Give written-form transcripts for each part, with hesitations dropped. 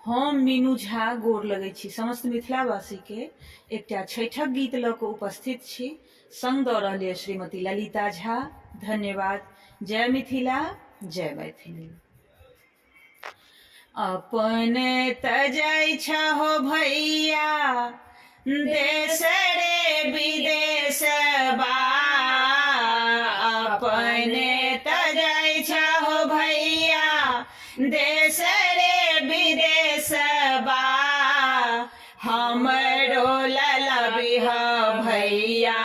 हम मीनू झा गोर लगै छी समस्त मिथिलावासीके। एकटा छठिक गीत लऽ कऽ उपस्थित छी। संग दऽ रहल यऽ श्रीमती ललिता झा। धन्यवाद। जय मिथिला, जय मैथिली। अपने त जाइ छहो भैया देश रे विदेश बा, अपने त जाइ छहो भैया देश रे विदेश बा, हमरो ललबिह भैया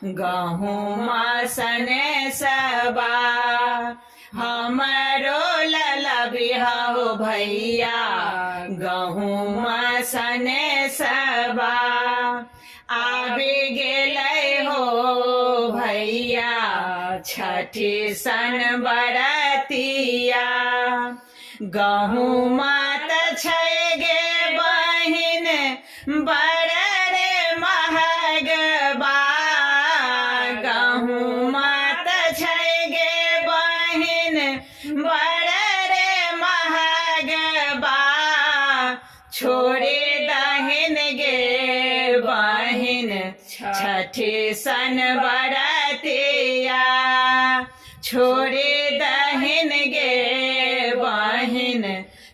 गहुमा सने सबा, हमरो ललबिह भैया गहुमा सने सबा। आबि गेलै हो भैया छठि सन बरतिया, गहुमा त छै गे बहिन बड़ रे महगबा, गहुमा त छै गे बहिन बड़ रे महगबा, छोड़े दहिन गे बहिन छठि सन बरतिया, छोड़े दहिन गे बहिन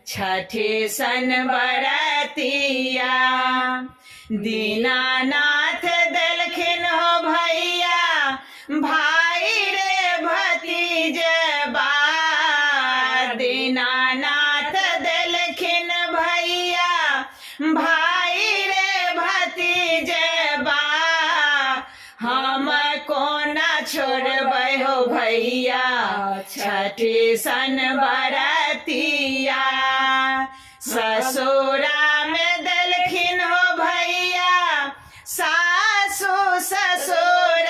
छठि सन बरतिया। दीनानाथ देलखिन हो भैया भाई रे भतीजबा, दीनानाथ देलखिन भैया भाई रे भतीजबा, हम कोना छोड़बै हो भैया छठि सन बरतिया। ससुरा में देलखिन हो भैया सासु ससुर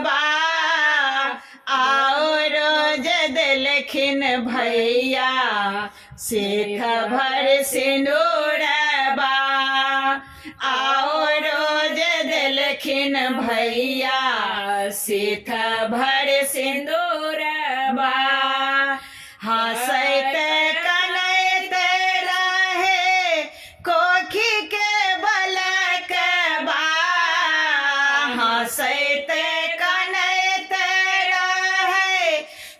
बा, आओर जे देलखिन भैया सिख भर सिन्दूर बा, आओर जे देलखिन भैया सिख भर सिन्दूर बा। हँसैत कनैत रहे कोखी के बलकबा, हँसैत कनैत रहे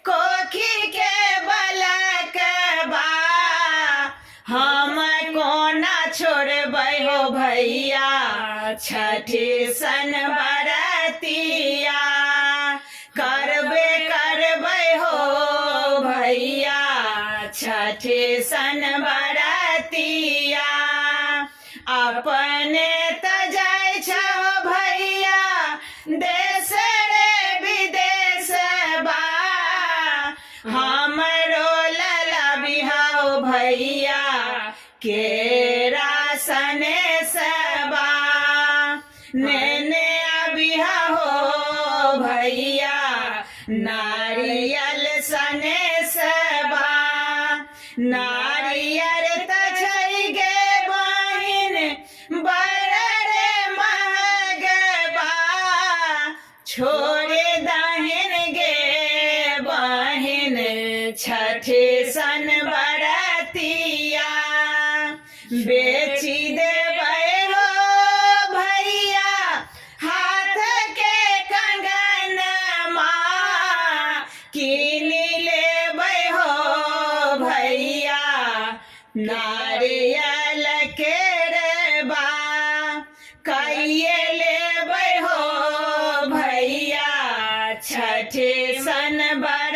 कोखी के बलकबा, हम कोना छोड़बै हो भैया छठि सन बरतिया, करबे करबै हो भैया छठि सन बरतिया। अपने त जाइ छहो भैया देश रे विदेश बा, हमरो लला बिहाओ भैया केरा सने सबा, नेने अबिहा हो भैया नारियल सने सबा, नारियल त छै गे बहिन बड़ रे महगबा, छोड़े दहिन गे बहिन छठि सन बरतिया, बेची देबै हो भैया हाथ के कंगनमा, कीनि लेबै हो भैया नारियल के रेबा, कैये लेबै हो भैया छठि सन बर